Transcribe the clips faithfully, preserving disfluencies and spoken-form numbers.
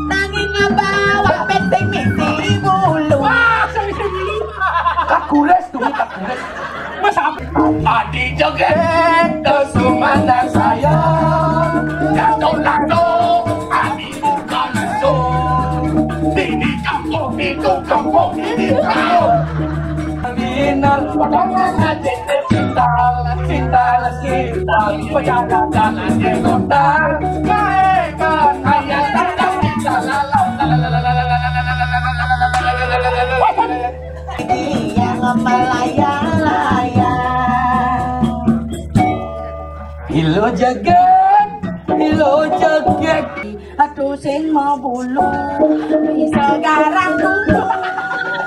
Nanging ngabawa pet sing misi bulu. Wah, sing misi bulu. Kakures tuh, kakures. Mas apa? Adi joget ke sumana saya. Jatuh langsung, adi bukan langsung. Ini kampung, itu kampung, ini kampung. Minal, potongan aja, cinta, cinta, cinta, pejalan jalan di kota. Baik, baik, ayah, cinta, la, la, la. Yang melaya-laya. Hilo jagat, hilo jagat. Atuh sing mau bulu, bisa garang tuh.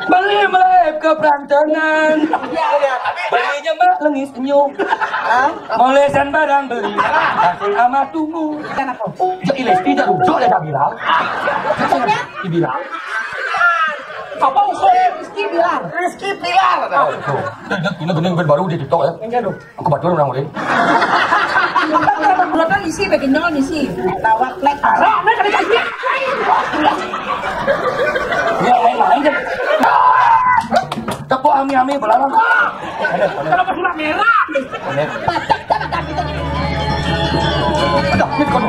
Beli melep ke perantangan. Iya. Belinya mah lengis senyum. Hah? Molesan barang beli. Hasil ama tunggu. Kenapa? Jadi Lesti jadi udah ada bilang. Maksudnya? Dibilang. Apa usul? Rizky Bilar. Rizky Pilar. Oh, tuh. Dia, dia, ini gini, baru di TikTok ya. Enggak dong. Aku batur orang lain. Berapa misi bagi nol misi? Tawak lek. Rame kali aja. Dia main-main kan. Tepuk ami-ami belalang. Kenapa sudah merah? Patek tak ada gitu. Aduh, ini kono.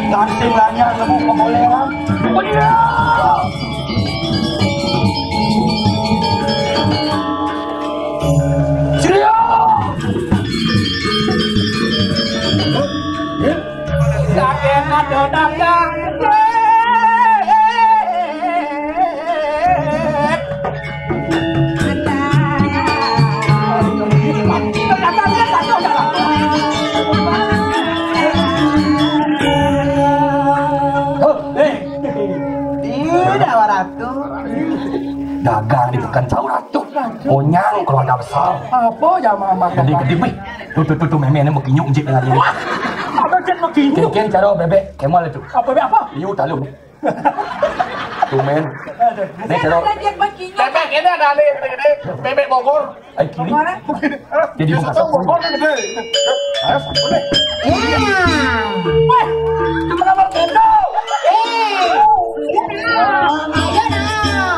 Gancing lanyar nemu pemoleh, Bang. Cheerio! Sakit ada dagang. Oh, eh. Tidak, Waratu. Dagang di bukan caur atuh. Onyang keluarga besar. Apa ya mama? Gede-gede, wih. Tuh, tuh, tuh, tuh, meme ini mau kinyuk, njik dengan ini. Apa cek mau kinyuk? Kira-kira cara bebek, kemol itu. Apa bebek apa? Kinyuk, talu. Tumen. Nih, cara. Bebek ini ada nih, gede-gede. Bebek Bogor. Ayo kiri. Jadi buka satu. Bogor gede. Ayo, satu deh. Iya. Weh, temen abang Kendo. Eh. Ayo, nah. Ayo, nah.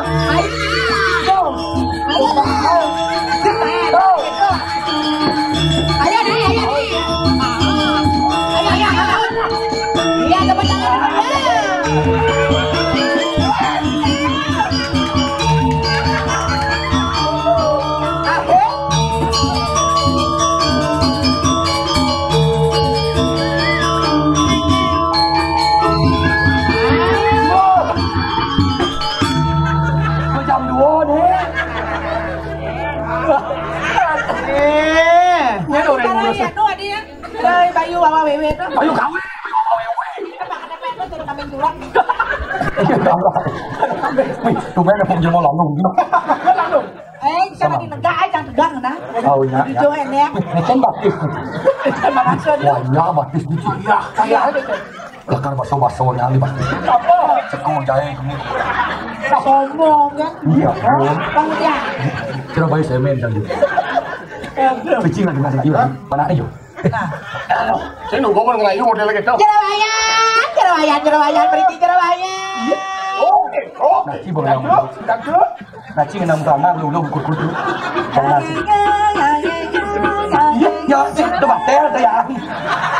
Ayo, nah. Ayo, nah. Ayo, nah. Ayo, ayo, ayo. Iya, tepuk tangan. Jam dua nih. Eh, ini orang ngurus. Bayu bawa wewe tuh. Bayu gawe. Apa kata pet lu turun kambing jurang? Iya, gawe. Wih, tuh kan ada jelema lalu. Lalu. Eh, sama di negak aja jangan tegang nah. Oh iya. Jujur ya. Wih, ini kan batis. Sama maksud lu. Wah, iya batis gitu. Iya, iya. Lekar baso-baso nyali batis. Apa? Cekung jahe kamu. Sombong ya. Iya. Bang Ujang. Kira bayi semen kan gitu. Picing lagi masih lagi. Mana ayo? Nah, saya nunggu mau ngelayu model gitu. Jerawayan, jerawayan, jerawayan, berhenti jerawayan. Oke, oke. Nah, si boleh. Nah, si enam tangan lu lu ukur kudu. Jangan. Iya, ya, si itu batel tuh ya.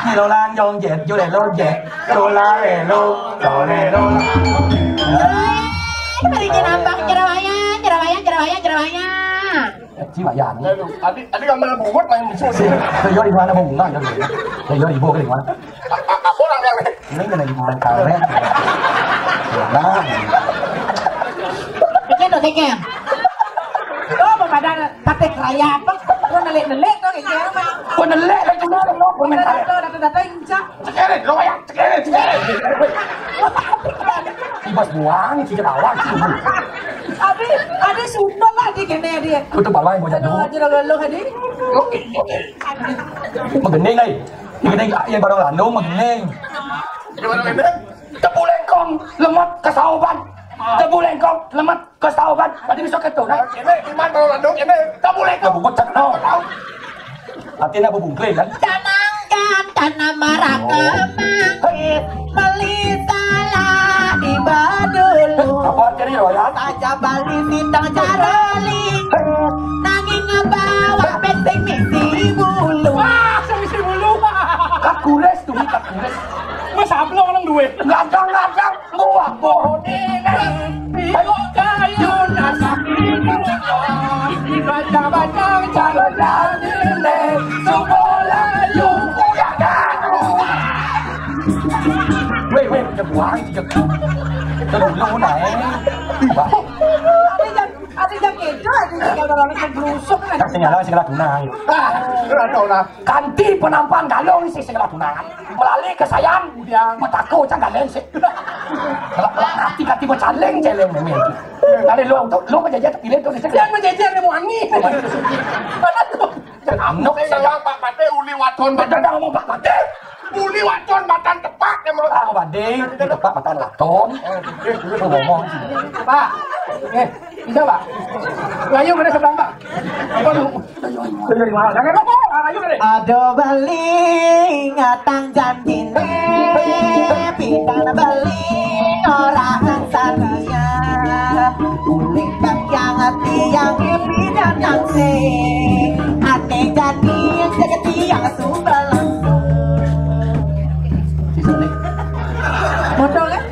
Di lolang jongjet, jule lojet, lola lelo, lole lola. Berhenti nambah jerawayan, jerawayan, jerawayan, jerawayan. Ci Wayan. Aduh, adi, adi gambar bungut main musuh. Yo, di mana bunga yo? Yo, ibu ke mana? Apa orang yang ini kena ibu main karet. Nah. Kecil tuh, kecil. Oh, mau pada patek raya apa? Mau nelik-nelik tuh, kecil. Mau nelik lagi mana lo? Mau main karet. Datang-datang, datang, injak. Cekere, lo ya, cekere, cekere. Bas buang, cicit awak, cicit. Abi, abi sundol lah di kene dia. Tutup bawah yang bocah Aduh, dulu. Aja lo lo tadi. Oke, oke. Magending, ai. Magending, ya, barang landung, magending. Gimana, Bang? Tebu lengkong, lemet, kesaoban. Tebu lengkong, lemet, kesaoban. Tadi bisa keto, nah. Ini iman barang landung, ini. Tebu lengkong. Tebu kocak, no. Artinya bubungkling, kan? Jangankan tanah maraka, Oh. Mangkit, beli salah di Badulu. Apa artinya, ya? Saja beli sitang carali. Nanging ngebawa pesing misi bulu. Wah, sing misi bulu. Kat kules tuh, kat kules. Mas, apa lo orang duwe? Gadang-gadang, buah pohon ini. Ayo, kayu nasi. Baca-baca, calon dalile. Sekolah, yuk, ya, kan? Weh, weh, udah buang, cek. Udah dulu, naik. Wah. Ada yang, ada yang gitu, ada yang kalau orang yang belusuk, kan? Tak sinyal, sinyal tunai. Ah, udah, udah. Kanti penampang galung sih segala tunangan. Melalui kesayan, Yang. Metako cang galeng sih. Kalau, kalau kanti, kanti bercaleng, celeng memang. Kali lu tu, lu menjajah terpilih tu, Yang menjajah ni muani. Mana tu? Anok Saya saya. Ngomong Pak Pate, uli waton Betul dah ngomong Pak Pate. Uli waton matan tepak dia mau. Ah, badai, di tepak matan laton. Lu ngomong. Pak, eh, bisa, Pak? Layu mana sebelah, Pak? Apa lu? Jangan lupa, ah, layu mana? Ada beli ngatang janji, pidan beli orang sania. Uling kang yang hati yang pidan nang sing. Ane janji yang jaga tiang sumbal. Modal, kan?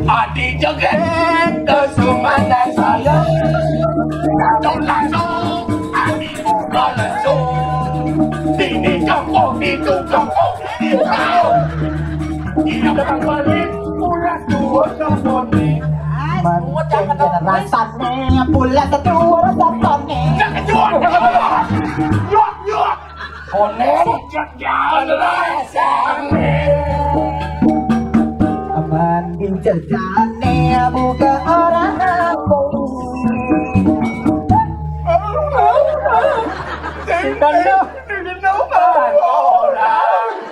Adi joget ke sumana saya. Datang langsung, adi buka langsung. Sini kampung, itu kampung, ini tahu. Ini datang balik, pulas dua kampung ni. Mancing rasanya pulas dua kampung ni. Jangan jual. Yuak, yuak. Konen. Mandi jejane buka orang aku. Bukan lu.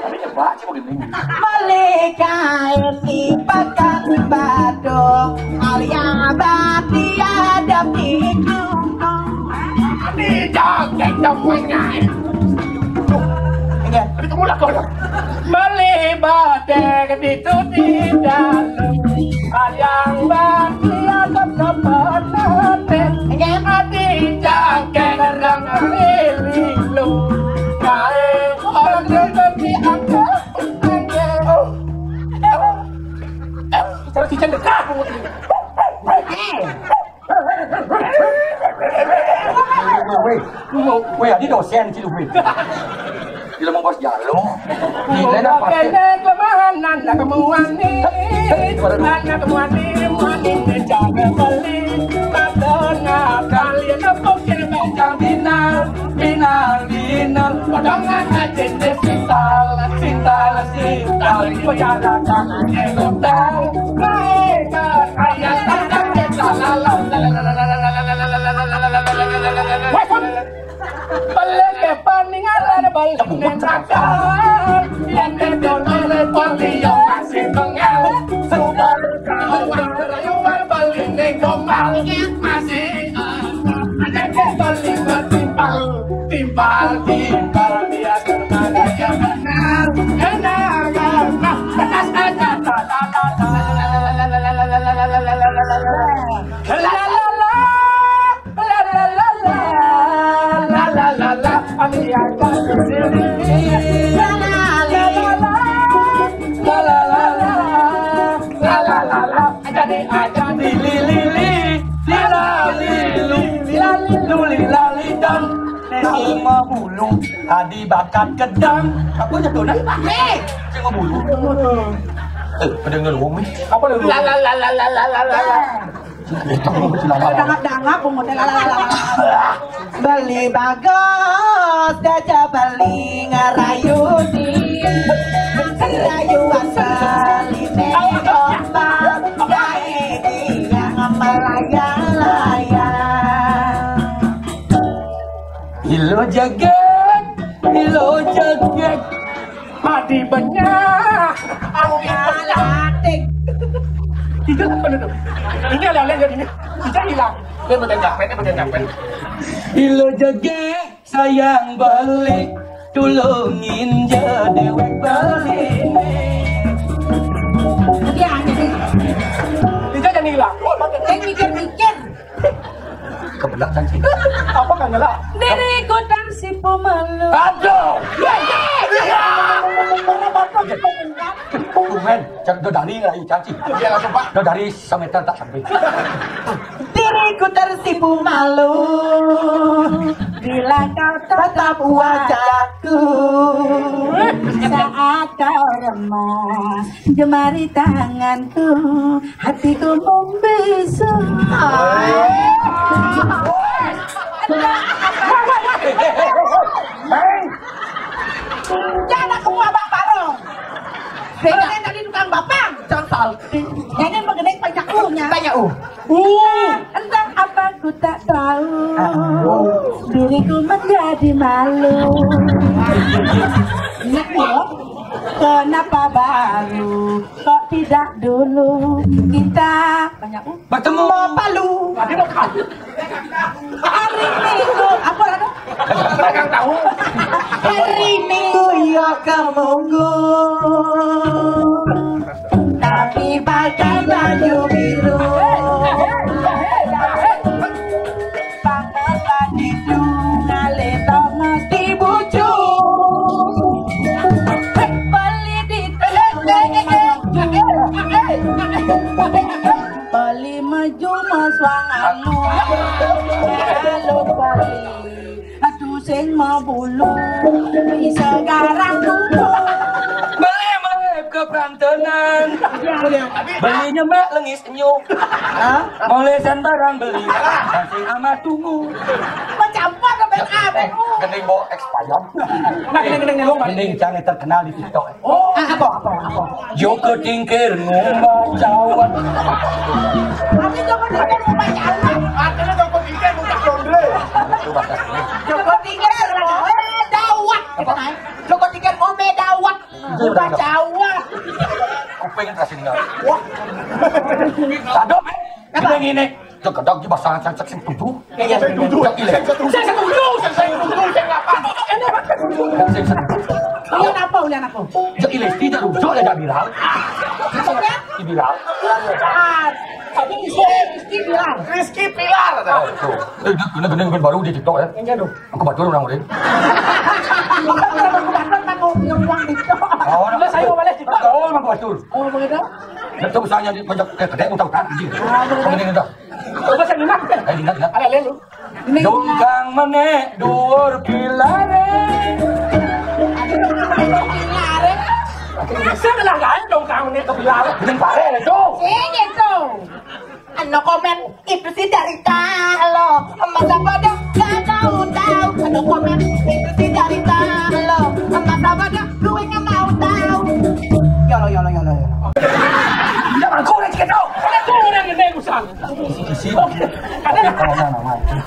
Tapi cepat sih begini. Beli kain di Pekanbaru, alia bati ada di gunung. Di joget semuanya. Ini, ini kamu lah kau. Beli badek di tu di dalam. Ayang bati ada kepenaten. Ini. Adi jangkeng rang lili lu. Kae orang di angka. Cara cicing dekat. Weh, weh, adi dosen sih lu, weh. Gila mau bos jalo. Gila dah pakai. Kene kelemahan anak muani. Anak muani, muani jaga beli. Madonna kalian apa kira macam bina, bina, bina. Potongan aja deh sintal, sintal, sintal. Pecahkan aja kontang. Baik, ayah tak ada salah. Peleke paningalan, peleke nakal. Yen dodol, poli yo masih bengal. Sudah kau rayuan, beli ning gombal. Masih ada ke beli timpal, timpal, timpal. Biar kemana ya benar. Enak, enak, pedas aja. La, la, la, la, la, la, la, la, la, la, la, la, la, la, la, la, la, la, la, la. La, la, la, la. La, la, la, la. Ami akan berdiri. La, la, la, la. La, la, la, la. La, la, la, la. Jadi akan dililili. Lila, lilu. Lila, lilu, lila, lidang. Lima bulu. Adi bakat gedang. Apa je tu, nah? Eh. Lima bulu. Eh, pada ngeluh, eh. Apa lu? La, la, la, la, la, la, la, la. Dangap-dangap, pungut, la, la, la, la. Beli bagus, gajah beli ngerayu dia. Rayuan beli ning gombal, baik Jagat, ilo jagat. Mati banyak. Aku atik. Tidak apa itu? Ini ada-ada jadi ini. Tidak hilang. Dia bagian kapan? Dia bagian kapan? Ilo jagat, sayang balik, tulungin je dewek balik. Dia aneh. Tidak jadi hilang. Saya mikir-mikir. Kebelah kan sih. Apa kan ngelak? Diriku tak sipu malu. Aduh. Iya. Mana bapak? Tumen, cak do dari ngelayu caci. Iya, langsung, Pak. Do dari semeter tak sampai. Diriku tersipu malu bila kau tatap wajahku. Saat kau remas jemari tanganku, hatiku membisu. Hei. Jangan aku mau abang bareng. Saya tadi tukang bapang. Jangan salting. Jangan mengenai banyak unya. Banyak u. Uh. Entah apa ku tak tahu. Diriku menjadi malu. Ingat ya. Kenapa baru? Kok tidak dulu kita banyak u. Bertemu. Mau palu. Hari Minggu, apa ada? Mereka tahu. Hari Minggu, ya kemunggu. Tapi pakai baju biru. Pakai baju ngale tongos di bucu. Beli di Beli maju mas wanganmu. Lalu beli atu sing mau bulu. Bisa garang dulu. Beli merep ke Prantenan. Belinya mak lengis senyum. Hah? Molesan barang beli. Masih amat tunggu. Macam apa? Gending bawa expired. Nah, gending, gending, gending. Gending jangan terkenal di TikTok. Oh, apa, apa, apa? Joko Tingkir ngumbar jawat. Tapi Joko Tingkir ngumbar jawat. Artinya Joko Tingkir ngumbar jondre. Joko Tingkir ngumbar jawat. Joko Tingkir ngumbar jawat. Ngumbar jawat. Kuping kasih dengar. Wah. Sadop, eh. Apa? Gini, gini. Cek kedok di bahasa cek sing tujuh. Iya, sing tujuh. Cek ile. Sing setuju, sing setuju, sing setuju, sing apa? Sing setuju. Ulian apa, ulian apa? Cek ile, tidak rujuk ya, tidak viral. Apa ya? Tidak viral. Ah, tapi Rizky, Rizky Pilar. Rizky Pilar. Oh, itu. Eh, dia kena, kena, kena baru di TikTok ya. Iya, dong. Aku batul orang udah. Aku batul, aku batul, aku yang uang di TikTok. Oh, saya mau balik TikTok. Oh, aku batul. Oh, begitu? Itu usahanya di pojok, eh, kedai utang utang anjing. Ah, begitu. Ini dah. Coba saya dengar. Eh, dengar, dengar. Ada lain lu. Dongkang menek duur pilare. Saya bilang kan dongkang menek ke pilare. Bener pare itu. Sini tuh. Ano komen itu sih dari lo. Masa bodoh gak tahu tahu. Ano komen itu sih dari lo. Masa bodoh gue nggak mau tahu. Yolo yolo yolo yolo. Tidak aku udah cekit tuh. Ada tuh orang gede usang. Isi. Ada.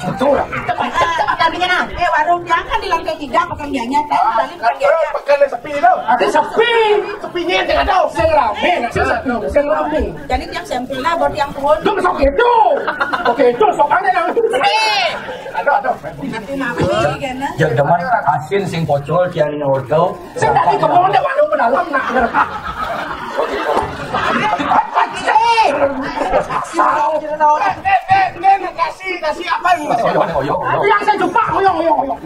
Betul. Tempat, tempat tadinya nah. Eh, warung dia kan di lantai tiga, bukan dianya. Tadi balik bukan dianya. Pekan sepi itu. Ada sepi. Sepinya tidak ada. Sing rame, nah, sing sepi, sing rame. Jadi tiang sempil lah buat tiang pun. Lu sok itu. Oke, itu sok aneh yang. Eh. Ada, ada. Tapi mami kan. Yang demen asin sing pocol tiang ordo. Sing tadi kemana waduh ke dalam nak ngerti. Kasih, kasih apa ini? Oyong, oyong, oyong. Yang saya jumpa, oyong, oyong, oyong.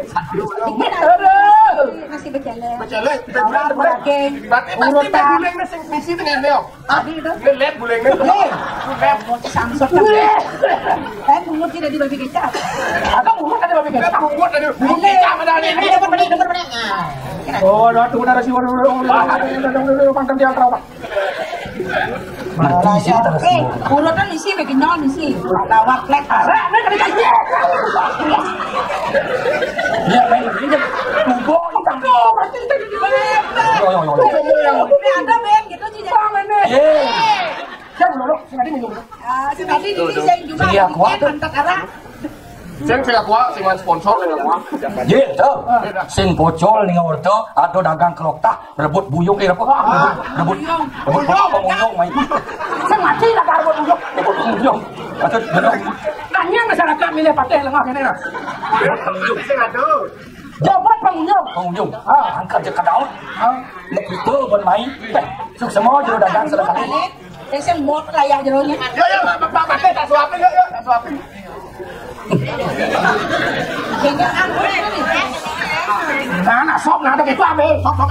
Masih berjalan. Berjalan, berjalan, berjalan. Berarti pasti tak guling sing misi dengan dia. Tadi itu. Ini lihat guling ini. Nih. Samsung kan. Eh, bungut tidak di babi kecap. Ada bungut, ada babi kecap. Bungut, ada bungut kecap, ada ini. Ini dapat benih, dapat benih. Nah. Oh, ada tuh, ada si, waduh, waduh, waduh, waduh, waduh, makan dia apa? Mati sih, terus. Eh, urutan isi, bikin nyawa isi. Lawak, plek. Arah, ini kali kaki. Ini main ini. Tubo, hitam. Yo, yo, yo, yo. Ini ada, Ben, gitu, sih. Bang, ini. Ye. Siapa dulu? Sing tadi minum. Ah, sing tadi di sini saya juga. Iya, kuat. Pantat arah. Sing, sing aku, sing sponsor, sing aku. Iya, tuh. Sing pocol nih, ngerti? Ada dagang kelok tah, rebut buyung, eh, apa? Rebut, rebut, rebut panguyung, main. Sing mati lah, rebut buyung. Rebut panguyung. Maksud, bener. Tanya masyarakat milih patih lengah ini, nah. Rebut panguyung. Sing ada. Jabat panguyung. Panguyung. Ah. Angkat je ke daun. Ah. Nek itu buat main. Eh, sukses mau jero dagang selesai. Saya sih mau lah ya jeronya. Yuk, yuk, Pak, Pak, Pak, tak suapin, yuk, yuk, tak suapin. Nah, nah, sok, nah, ada gitu, ambil. Sok, sok.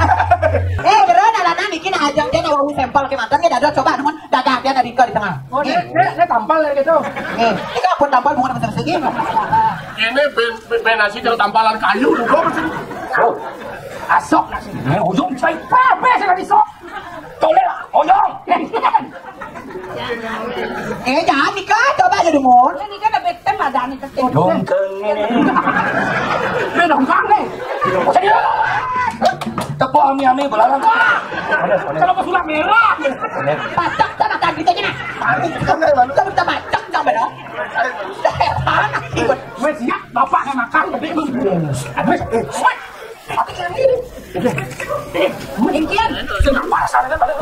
Eh, jero, nah, nah, nah, niki, nah, ajang dia, nah, wau sampel ke manten, ya, dadok, coba, namun, dagang dia, nah, di, di tengah. Oh, ini, ini, ini tampal ya, gitu. Nih, ini kan buat tampal, bukan macam segi. Ini ben, ben, ben nasi kalau tampalan kayu, juga, macam. Oh, asok, nasi. Ini ujung, saya, apa, saya nggak disok. Toleh lah, oyong. Eh, jangan nikah, coba aja dulu. Ini kan ada betem ada nih ketik. Dongkeng ini. Ini dongkeng nih. Tepuk ami-ami belarang. Kenapa sulap merah? Pacak sama tadi tadi nah. Kita pacak sama dong. Wes siap, bapak yang makan gede. Wes, wes. Tapi kami ini. Mungkin sedang pasar kan pada.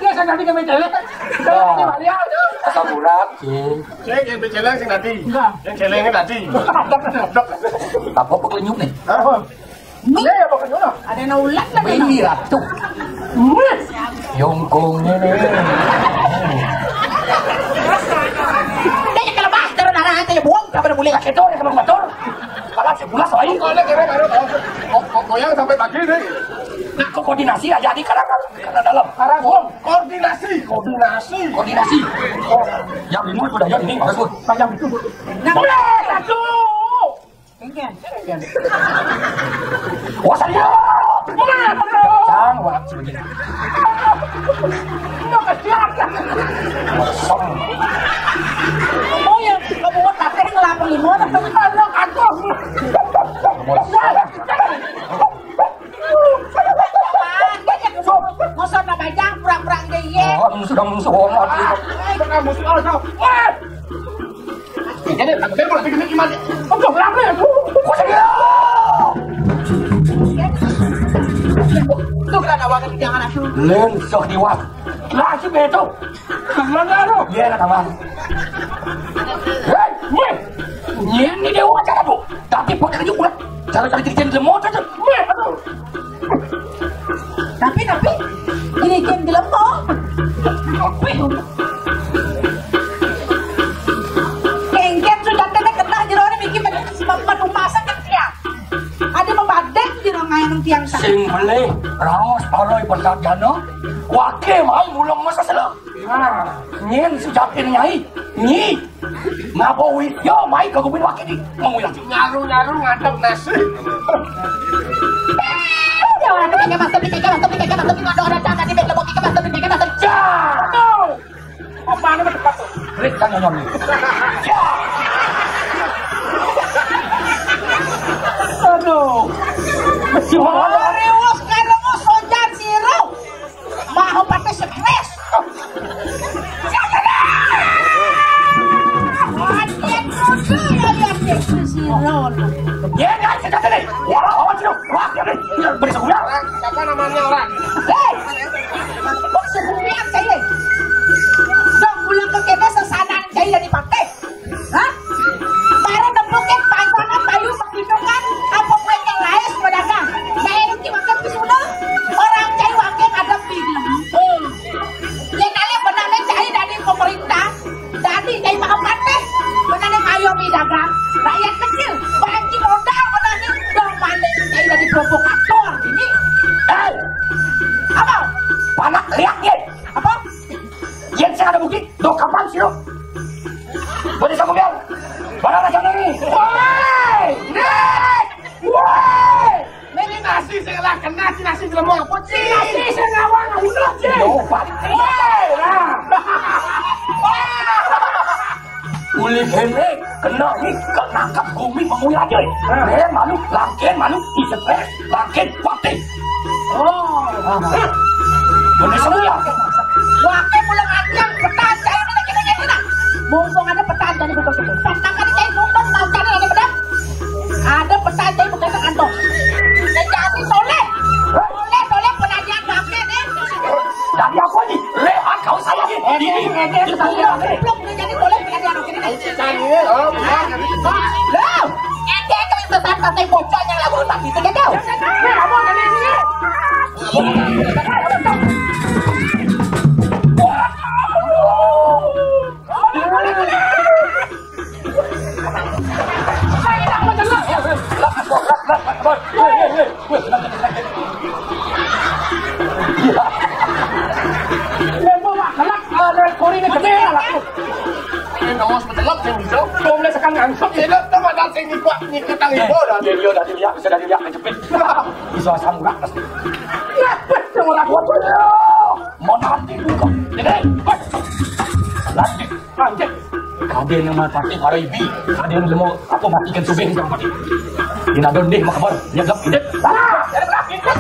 Ya, saya nanti kami cewek. Saya nanti balik aja. Asam urat, Cing. Cek yang berceleng sing tadi. Enggak. Yang celengnya tadi. Apa pekenyuk nih? Apa? Ini ya, pokoknya. Ada yang ulat lah. Ini ratu. Yongkong ini. Dia kalau bah, kalau darah nanti ya buang, tak boleh. Itu yang kalau motor. Kalau sebulan soalnya. Kalau kira baru tahu. Kok, kok goyang sampai pagi nih. Nah, kok koordinasi aja di karang, karang dalam. Karang, oh, koordinasi, koordinasi. Koordinasi. Oh. Yang ini sudah ya, ini bagus. Panjang itu. Nah, ratu. Engken. Wah, saya. Cang, wah, cing. Kosong. Kamu yang kamu buat pakai ngelapor lima, tapi kalau aku. Kamu lah. Masa nak bajang pura-pura ide iye. Oh, musuh dong, musuh hormat. Tengah musuh, oh, no. Wah! Jadi, aku bebas, aku gimana? Aku berapa ya? Aku sedih. Tuh, kan awalnya jangan aku. Len, sok diwak. Lah, si Beto. Kemana lu? Iya, kata Bang. Hei, weh. Ini dia wawancara, Bu. Tapi pakai juga. Cara-cara jadi lemot aja. Weh, aduh. Tapi, tapi, ini kan jelema. Engken sudah kena, kena jero ni mikir pada, pada rumah sakit ya. Ada membadek jero ngayan tiang sakit. Sing belih raos paroi berkat jana. Wake mai mulung masa sela. Nah, nyen sujatin nyai. Nyi. Ngabo wi, yo, mai ka gubin wakil di. Mau wilang. Nyaru-nyaru ngadep nasi. Udah, orang pikir masuk, pikir masuk, pikir masuk, pikir masuk, ada cara di bed lebok, pikir masuk, pikir masuk. Jatuh. Apa anu berdebat tuh? Klik kan nonton. Ya. Aduh. Mesti mau. Rewas kan, rewas sojan siro. Mau pakai stres. Latihan kudu ya, lihat deh, si Ron. Ya, ya, kita tadi. Ya, awas lu. Wah, ya, ya, beri sebulan. Siapa namanya orang? Hei, kok sebulan saya? Dong, pulang ke kene sesanan saya dari pakai. Hah? Baru nempukin pasangan bayu perlindungan apa kue yang lain pedagang. Saya itu makan ke sana. Orang cai wakil ada di lempung. Ya kalian benarnya cai dari pemerintah. Jadi cai makan pateh. Benarnya ayo mi dagang. Rakyat kecil. Banci modal benarnya. Dong pandai cai dari provokator. Ini. Eh. Apa? Panak lihat ya. Apa? Yen sing ada bukti, do kapan sih lo? Boleh sama biar. Barang aja nih. Woi! Nek! Woi! Ini nasi sing lah kena si nasi jelema apa, Ci? Nasi sing ngawang udah, Ci. Yo, Pak. Woi, lah. Uli kene kena ni kena nangkap bumi pemula aja. Nih, malu, langkin, malu, di stres, langkin, pati. Oh. Ini semua. Bungsung ada petan tadi bukan gitu. Tentang kan cai bungsung, tau cari ada bedak. Ada petan cai bukan kantor. Cai jadi soleh. Soleh, soleh penadian makin, eh. Dari apa ni? Rehat kau saya ni. Ini, ini, ini, ini, ini. Belum boleh jadi soleh penadian makin ini. Cari, oh, bukan. Loh, ente itu incesan pakai bocah yang lagu tak gitu, gitu. Nah, apa tadi ini? Ini nawas betelap yang bisa. Belum boleh sekarang ngangsok. Ini tuh ada sing nikuak, nikuak tang ibu dah. Dia, dia dah dilihat, bisa dah dilihat, kejepit. Bisa asam urat pasti. Ya, betul lah, gua tuh. Mau nanti buka. Jadi, wes. Lanjut, lanjut. Ada yang nama pakai para ibi, ada yang mau apa matikan subeng sama pakai. Dia nak dondeh mak kabar, dia gelap hidup. Salah, dia gelap hidup.